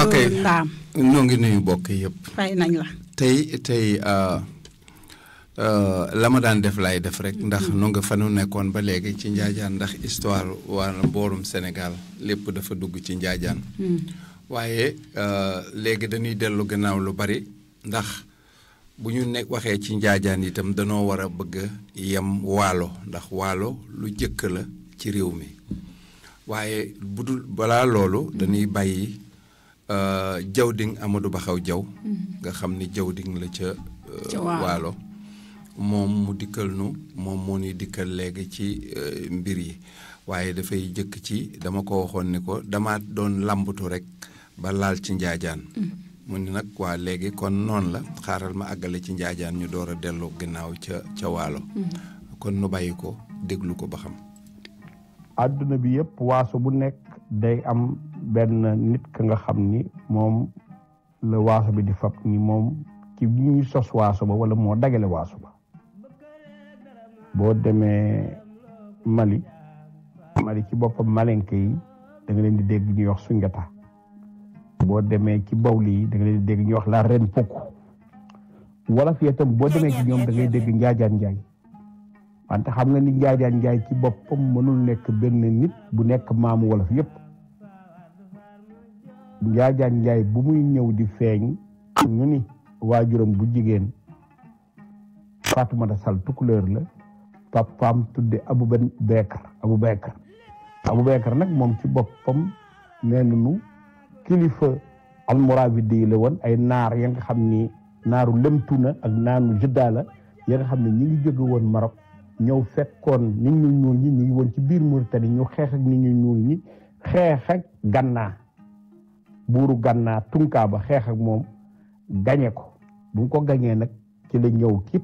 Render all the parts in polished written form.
Ndaam. noo ngi nuyu bokk yëpp. fay nañ la. tey la ma daan def laay def rek ndax nu nga fa nu nekkoon ba léegi ci njaajaan ndax histoire waa mboorum Sénégal lépp dafa dugg ci njaajaan. waaye léegi dañuy dellu gannaaw lu bari ndax bu ñu nekk waxee ci njaajaan itam danoo war a bëgg yem waalo ndax waalo lu jëkk la ci réew mi waaye bu dul balaa loolu dañuy bàyyi Jawding Amadou Baxaw Jaw nga xam ni Jawding la ca waalo moom mu dikkal nu moom moo ñuy dikkal léegi ci mbir yi waaye dafay jëkk ci dama ko waxoon ni ko dama doon làmbatu rek ba laal ci njaajaan mu ni nag waa léegi kon noonu la xaaral ma àggale ci njaajaan ñu door a dellu ginnaaw ca waalo kon nu bàyyi ko déglu ko ba xam. àdduna bi yëpp waaso bu nekk day am benn nit ka nga xam ni moom la waaso bi di fab ni moom ci ñuy sos waaso ba wala moo dagale waaso ba boo demee Mali ci boppam malenke yi da nga leen di dégg ñuy wax Sungeta boo demee ci bawli yi da nga leen di dégg ñuy wax la ren pokku wala fi itam boo demee ci ñoom da ngay dégg njaajaan njaay wante xam nga ni njaajaan njaay ci boppam mënul nekk benn nit bu nekk maamu wolof yëpp njaajaan njaay bu muy ñëw di feeñ ñu ni waajuram bu jigéen Fatoumata Sall tukulóor la papaam tudde Aboubacar nag moom ci boppam nee nañu kilifa almoravide yi la woon ay naar ya nga xam ni naaru Lemtuna ak naanu Jeddah la ya nga xam ne ñi ngi jóge woon Maroc ñëw fekkoon nit ñu ñuul ñi ñu ngi woon ci biir Mauritanie ñu xeex ak nit ñu ñuul ñi xeex ak Gannaa buuru Gannaa Tunkaaba xeex ak moom gañe ko bu mu ko gañee nag ci la ñëw ci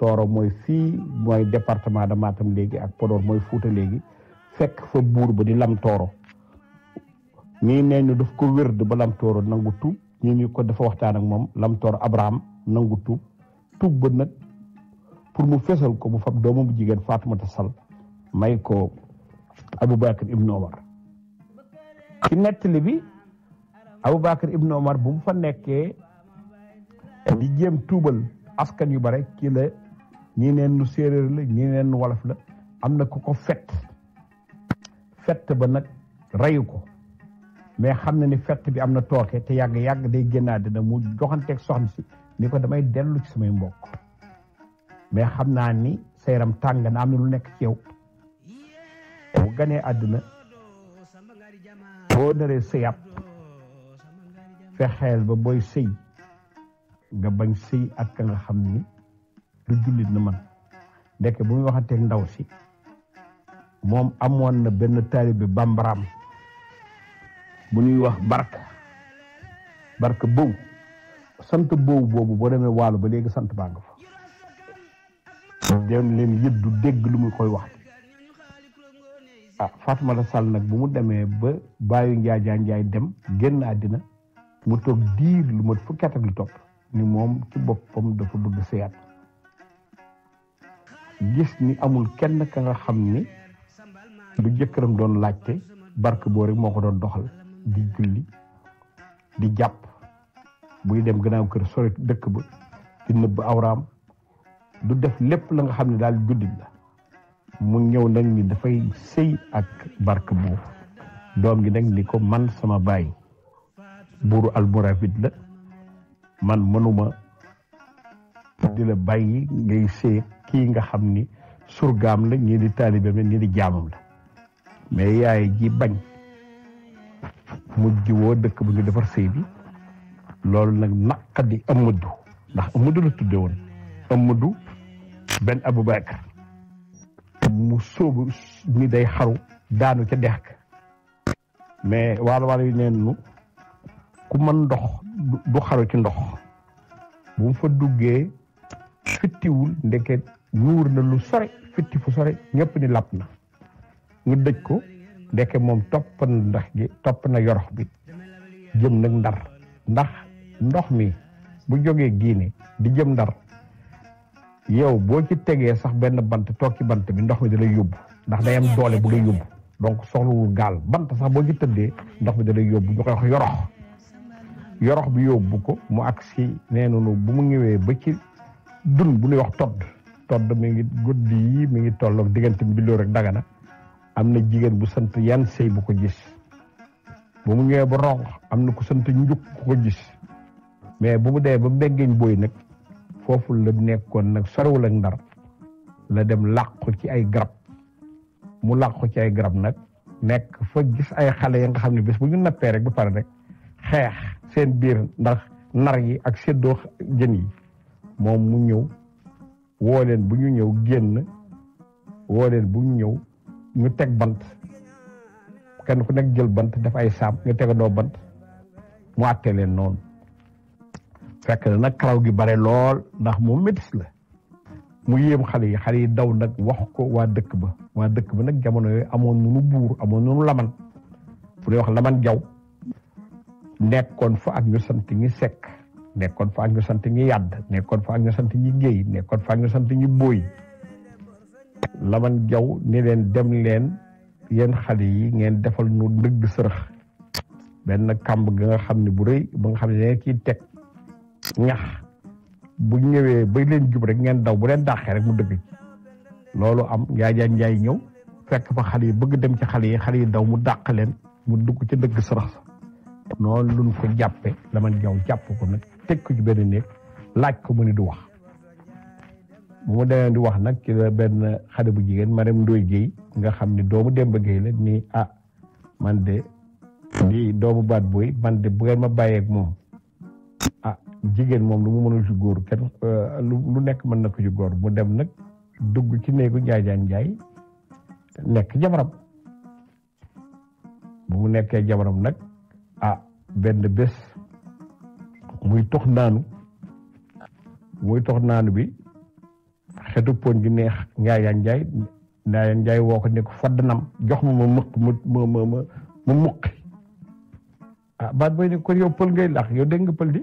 Tooro mooy fii mooy département de Matam léegi ak Podor mooy Fuuta léegi fekk fa buur ba di Lam Tooro ñii nee ñu daf ko wérd ba Lam Tooro nangu tuub ñii ñu ko dafa waxtaan ak moom Lam Tooro Abraham nangu tuub ba nag pour mu fesal ko mu fab doomam bu jigéen Fatoumata Sall may ko Aboubacar Ibn Omar ci nettali bi Aboubacar Ibn Omar bu mu fa nekkee di jéem tuubal askan yu bare kii la ñii neen nu séeréer la ñii neen nu wolof la am na ku ko fett ba nag reyu ko mais xam na ni fett bi am na tooke te yàgg day génnaat dina mu joxanteeg soxna si ni ko damay dellu ci samay mbokk mais xam naa ni sa yaram tàng na am na lu nekk ci yow bu ganee àdduna boo naree sëyab fexeel ba booy sëy nga bañ sëy ak ka nga xam ni lu jullit na man ndekk bu muy waxanteeg ndaw si moom amoon na benn taalibe bambaraam bu ñuy wax barka bow sant bow boobu boo demee waalo ba léegi sant baa nga fa dem leen yëddu dégg lu muy koy wax Fatoumata Sall nag bu mu demee ba bàyyi njaajaan njaay dem génn àddina mu toog diir lu mat fukki at ak lu topp ni moom ci boppam dafa bëgg sëyaat gis ni amul kenn ka nga xam ni lu jëkkëram doon laajte barke boo rek moo ko doon doxal di julli di jàpp buy dem gannaaw kër sori dëkk ba di nëbb awraam du def lépp la nga xam ne daal jullit la mu ñëw nag ni dafay sëy ak barke boobu doom gi nag ni ko man sama baay buuru almoravide la man mënuma di la bàyyi ngay sëy kii nga xam ni surgaam la ñii di taalibeem la ñii di jaamam la mais yaay ji bañ mujj woo dëkk bu ñu defar sëy bi loolu nag naqadi Amadou ndax Amadou la tudde woon Amadou Ben Aboubacar mu sóobu ni day xaru daanu ca dex ka mais waalo yi neen nu ku mën ndox du xaru ci ndox bu mu fa duggee fittiwul ndeke ñuur na lu sore fitti fu sore ñëpp ni lapp na ñu dëj ko ndeke moom topp na ndax gi topp na yorox bi jëm nag Ndar ndax ndox mi bu jógee Guinée di jëm Ndar yow boo ci tegee sax benn bant toog ci bant bi ndox mi da lay yóbbu ndax day am doole bu lay yóbbu donc soxlawul gaal bant sax boo ci tëddee ndox mi da lay yóbbu ñu koy wax yorox yorox bi yóbbu ko mu agsi nee nañu bu mu ñëwee ba ci dun bu ñuy wax todd mi ngi guddi yi mi ngi tolloog diggante Mbilor ak Dagana am na jigéen bu sant yan sëy bu ko gis bu mu ñëwee ba ronx am na ku sant njuk ku ko gis mais bu mu dee ba mbéggeeñ booy nag foofu la nekkoon nag sorewul ak Ndar la dem làqu ci ay garab mu làqu ci ay garab nag nekk fa gis ay xale ya nga xam ne bés bu ñu nappee rek ba pare rek xeex seen biir ndax nar yi ak séddoo jën yi moom mu ñëw woo leen bu ñu ñëw génn woo leen bu ñu ñëw ñu teg bant kenn ku nekk jël bant def ay saam nga tegandoo bant mu àttee leen noonu fekk na nag karaw gi bare lool ndax moom métis la mu yéem xale yi daw nag wax ko waa dëkk ba nag jamono yooyu amoon nunu buur amoon nunu laman fu ñuy wax laman jaw nekkoon fa ak ñu sant ñi sekk nekkoon fa ak ñu sant ñi yàdd nekkoon fa ak ñu sant ñi géey nekkoon fa ak ñu sant ñi booy laman jaw ni leen dem leen yéen xale yi ngeen defal nu ndëgg sërëx benn kàmb ga nga xam ne bu rëy ba nga xam ne dangeen ciy teg ñax bu ñëwee ba leen jub rek ngeen daw bu leen dàqee rek mu dëgg ci loolu am njaay ñëw fekk fa xale yi bëgg dem ci xale yi daw mu dàq leen mu dugg ci dëgg sërëx sa noonu luñ ko jàppe laman jaw jàpp ko nag teg ko ci benn néeg laaj ko mu ni du wax bu mu demee di wax nag ci la benn xale bu jigéen Marème Ndoye Guèye nga xam ne doomu Demba Guèye la nii man de di doomu baat booy man de bu ngeen ma bàyyeeg moom jigéen moom lu mu mënul ci góor kenn lu nekk mën na ko ci góor mu dem nag dugg ci néegu njaay nekk jabaram bu mu nekkee jabaram nag benn bés muy tox naanu bi xetu poñ gi neex njaayaan njaay woo ko ne ko fadd nam jox ma mëq ma muqi baat booy ne kon yow pël ngay lax yow dégg nga pël di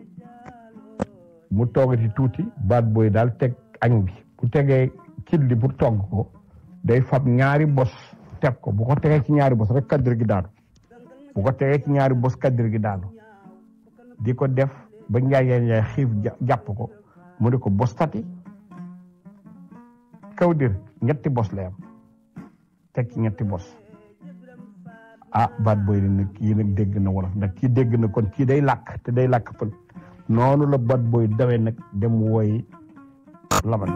mu toogati tuuti baat booy daal teg añ bi bu tegee cin li pour togg ko day fab ñaari bos teg ko bu ko tegee ci ñaari bos rek kaddir gi daanu bu ko tegee ci ñaari bos kaddir gi daanu di ko def ba njaay xiif jàpp ko mu ne ko bos tati kaw dir ñetti bos lay am teg ci ñetti bos baat booy nag kii nag dégg na wolof ndax kii dégg na kon kii day làkk te day làkk pël noonu la baat booy dawee nag dem woy laban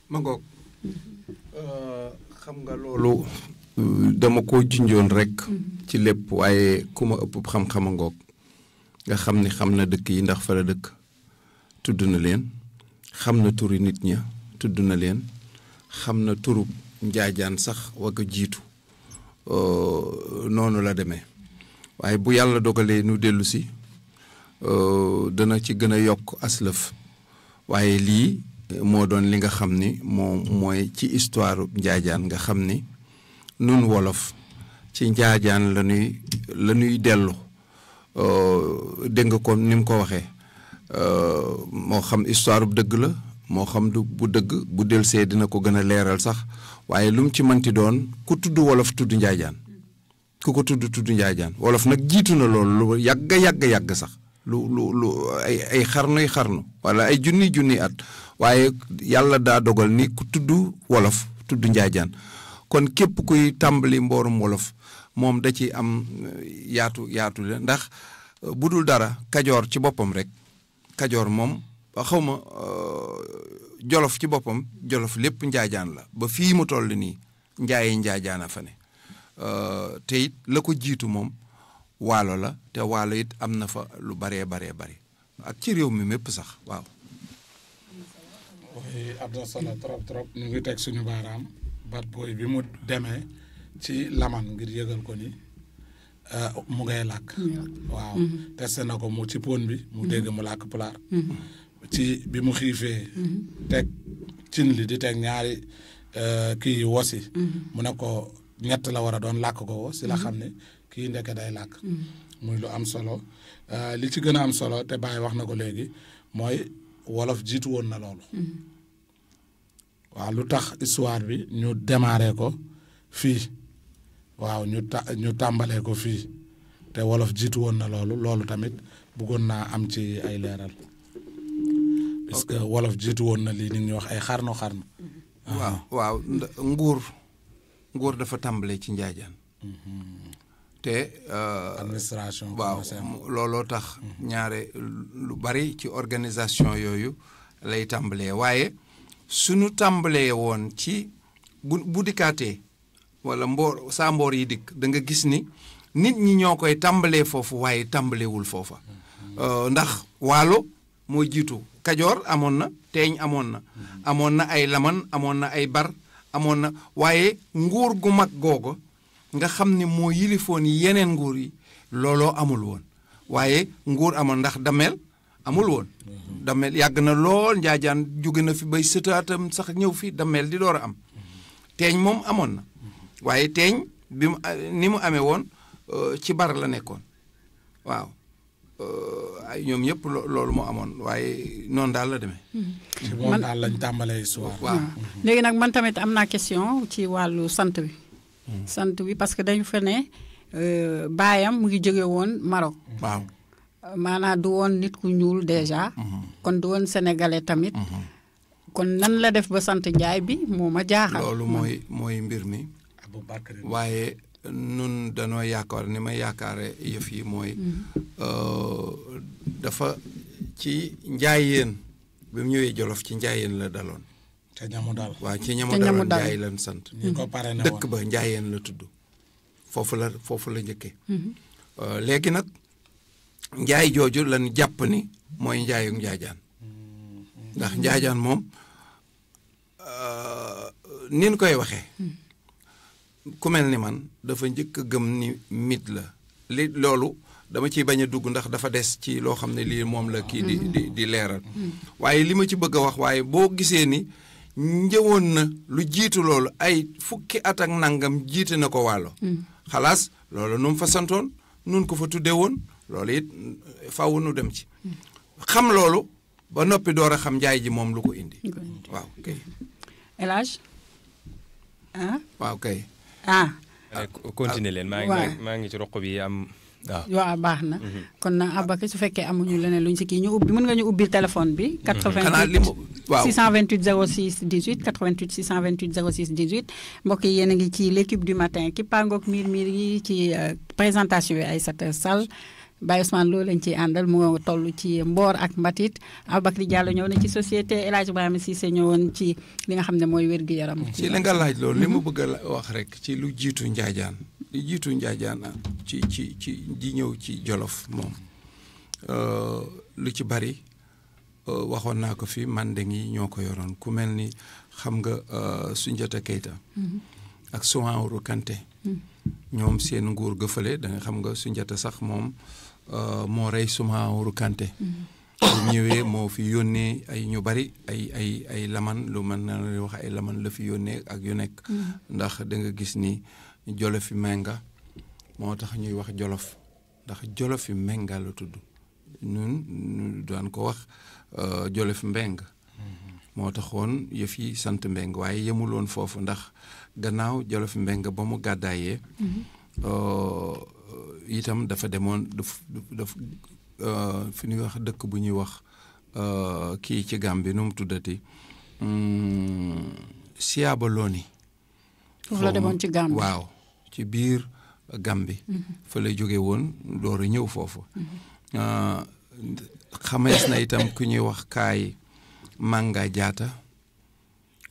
ma ngoog xam nga loolu dama ko junjoon rek ci lépp waaye ku ma ëpp xam-xama ngoog nga xam ni xam na dëkk yi ndax fa la dëkk tudd na leen xam na turi nit ña tudd na leen xam na turu njaajaan sax wa ko jiitu noonu la demee waaye bu yàlla dogalee nu dellu si dana ci gën a yokk aslëf waaye lii moo doon li nga xam ni mooy ci histoire njaajaan nga xam ni nun wolof ci njaajaan la ñuy dellu dégg nga ko ni mu ko waxee moo xam histoire bu dëgg la moo xam du bu dëgg bu delsee dina ko gën a leeral sax waaye lu mu ci mënti doon ku tudd wolof tudd njaajaan ku ko tudd njaajaan wolof nag jiitu na loolu lu yàgg sax lu ay xarnu wala ay junni at waaye yàlla daa dogal ni ku tudd wolof tudd njaajaan kon képp kuy tàmbali mboorum wolof moom da ci am yaatu la ndax bu dul dara kajoor ci boppam rek kajoor moom xawma jolof ci boppam jolof lépp njaajaan la ba fii mu toll nii njaajaan a fa ne te it la ko jiitu moom waalo la te waalo it am na fa lu baree ak ci réew mi mépp sax waaw. oui am na solo trop ñu ngi teg suñu baaraam baat booy bi mu demee ci laman ngir yëgal ko ni mu ngay làkk. waaw testé na ko mu ci pon bi mu dégg mu làkk pulaar. ci bi mu xiifee. teg cin li di teg ñaari kii wosi. mu ne ko ñett la war a doon làkk ko wo si la xam ne kii ndeke day làkk. muy lu am solo li ci gën a am solo te Baye wax na ko léegi mooy wolof jiitu woon na loolu. waaw lu tax histoire bi ñu démarré ko fii waaw ñu tàmbalee ko fii te wolof jiitu woon na loolu tamit bëggoon naa am ci ay leeral parce que wolof jiitu woon na lii ni ñuy wax ay xarnu. waaw nguur dafa tàmbalee ci njaajaan te administration waaw looloo tax ñaare lu bari ci organisation yooyu lay tàmbalee waaye suñu tàmbalee woon ci bu dikkaatee wala mboor yi dikk da nga gis ni nit ñi ñoo koy tàmbalee foofu waaye tàmbalewul foofa ndax waalo moo jiitu kajoor amoon na teeñ amoon na ay laman amoon na ay bar amoon na waaye nguur gu mag googu nga xam ne moo yilifoon yeneen nguur yi looloo amul woon waaye nguur amoon ndax dameel amul woon dameel yàgg na lool njaajaan jóge na fi bay sëtaatam sax ñëw fi dameel di door a am teeñ moom amoon na waaye teeñ bi mu ni mu amee woon ci bar la nekkoon waaw ay ñoom ñëpp loolu moo amoon waaye noonu daal la demee. ci moom daal lañ tàmbalee histoire. waaw léegi nag man tamit am naa question ci wàllu sant bi. sant bi parce que dañu fa ne baayam mu ngi jóge woon Maroc. waaw maanaam du woon nit ku ñuul déjà. kon du woon sénégalais tamit. kon nan la def ba sant Njaay bi moo ma jaaxal. loolu mooy mbir mi. waaye nun danoo yaakaar ni ma yaakaare yëf yi mooy dafa ci njaayeen bi mu ñëwee Jolof ci njaayeen la daloon. ca ñamu dal waaw ci ñamu daloon Njaay lan sant. dëkk ba njaayeen la tudd. foofu la njëkkee. léegi nag njaay jooju lan jàpp ni mooy njaayu njaajaan ndax njaajaan moom nin koy waxee. ku mel ni man dafa njëkk a gëm ni mit la loolu dama ciy bañ a dugg ndax dafa des ci loo xam ne lii moom la kii di leeral waaye li ma ci bëgg a wax waaye boo gisee ni njëwoon na lu jiitu loolu ay fukki at ak nangam jiite na ko wàllo xalaas loolu nu mu fa santoon nun ko fa tuddee woon loolu it faw nu dem ci xam loolu ba noppi door a xam njaay ji moom lu ko indi waaw kay El Hadj waaw kay continuer leen maa ngi ci roq bi am waaw baax na kon na Abaka su fekkee amuñu leneen luñ si kii ñu ubbi mën nga ñu ubbil téléphone bi 88 628 06 18 88 628 06 18 mbokk yi yéen a ngi ci l'équipe du matin ki pangook miir yi ci présentation yi Aïssata Sall Baye Ousmane loolu lañ ciy àndal moo toll ci mboor ak mbatit Aboubacry Diallo ñëw na ci société El Hadj Ibrahima Cissé ñëwoon ci li nga xam ne mooy wér-gu-yaram. ci li nga laaj loolu li ma bëgg a wax rek ci lu jiitu njaajaan ci di ñëw ci Jolof moom lu ci bari waxoon naa ko fi mandeng yi ñoo ko yoroon ku mel ni xam nga Soundiata Keita ak Soumaoro Kanté ñoom seen nguur ga fële da nga xam nga Soundiata sax moom moo rey Soumaoro Kanté bu ñëwee moo fi yónnee ay ñu bari ay laman lu mën na wax ay laman la fi yónnee ak yu nekk ndax da nga gis ni Jolofi Menga moo tax ñuy wax Jolof ndax Jolofi Menga la tudd ñun daan ko wax Jolof Mbeng moo taxoon yëf yi sant Mbeng waaye yemuloon foofu ndax gannaaw Jolof Mbeng ba mu gàddaayee itam dafa demoon daf fi ñuy wax dëkk bu ñuy wax kii ci Gàmbi nu mu tuddati Siyaaba Looni foofu la demoon ci Gàmbi waaw ci biir Gàmbi fa la jóge woon door a ñëw foofu xamees na itam ku ñuy wax Kaay Manga Jaata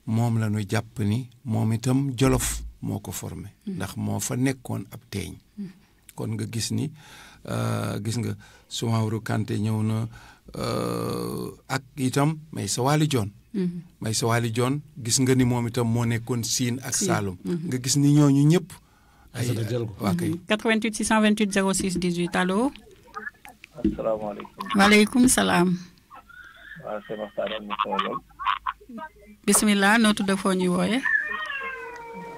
moom la ñu jàpp ni moom itam Jolof moo ko formé ndax moo fa nekkoon ab teeñ kon nga gis ni gis nga Soumaoro Kanté ñëw na ak itam Maysa Waly Dione Maysa Waly Dione gis nga ni moom itam moo nekkoon Siin ak Saalum nga gis ni ñooñu ñëpp ay waa kay 88 628 06 18 allo asalaamaaleykum waaleykum salaam waaw seen waxtaan am na solo lool bismillah noo tudd foo ñuy wooye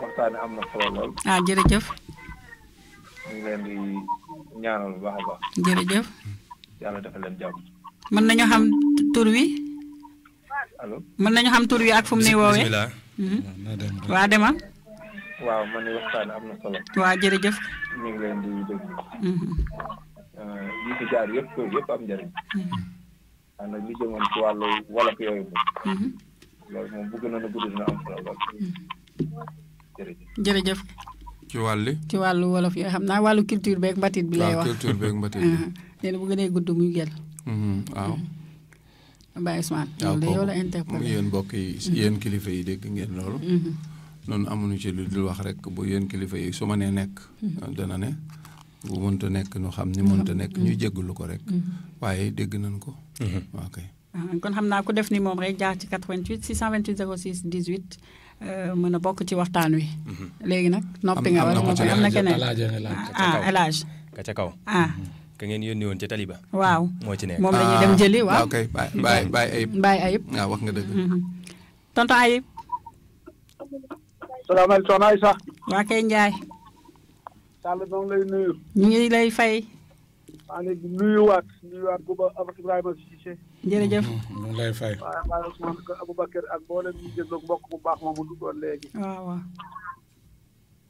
waxtaan am na solo lool jërëjëf ñu ngi leen di ñaanal bu baax a baax jërëjëf yàlla defal leen jàmm mën nañu xam tur wi allo mën nañu xam tur wi ak fu mu nuy woowee bismillah waa demal waaw man ni waxtaan am na solo. waaw jërëjëf. ñu ngi leen di déglu. li fi jaar yëpp am njëriñ. waaw nag li jëmoon ci wàllu wolof yooyu moom. loolu moom bëgg na gudd dina am solo lool. jërëjëf. ci wàllu wolof yooyu xam naa wàllu culture beeg mbatit bi lay wax. culture beeg mbatit bi. nee na bu gënee gudd muy gel. waaw. Baye Ousmane. loolu de yow la interpellé yéen mbokk yi yéen kilifa yi dégg ngeen loolu. noonu amuñu ci lu dul wax rek bu yéen kilifa yi su ma nee nekk. dana ne bu mënta nekk ñu xam ni mënta nekk ñu jéggalu ko rek. waaye dégg nañ ko. waaw kay. kon xam naa ku def ni moom rek jaar ci 88 628 06 18 mën a bokk ci waxtaan wi. léegi nag noppi nga wala noppi am na keneen El Hadj ka ca kaw. ka ngeen yónni woon ca Taliba. waaw moo ci nekk moom la ñuy dem jëli waaw. ok Baye Ayib. waaw wax nga dëgg. tonton Ayib. salaamaaleykum soxna Aïssa. waa kay Ndiaye. Sall moom lay nuyu. ñu ngi lay fay. maa ngi nuyuwaat Bouba Ibrahima Cissé. jërëjëf. ñu ngi lay fay. waaw maa ngi Ousmane Aboubacar ak mboolem ñi déglu mbokk bu baax moomu duggoon léegi. waaw waaw.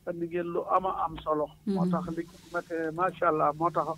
andi ngeen lu am solo. moo tax li macha allah moo tax.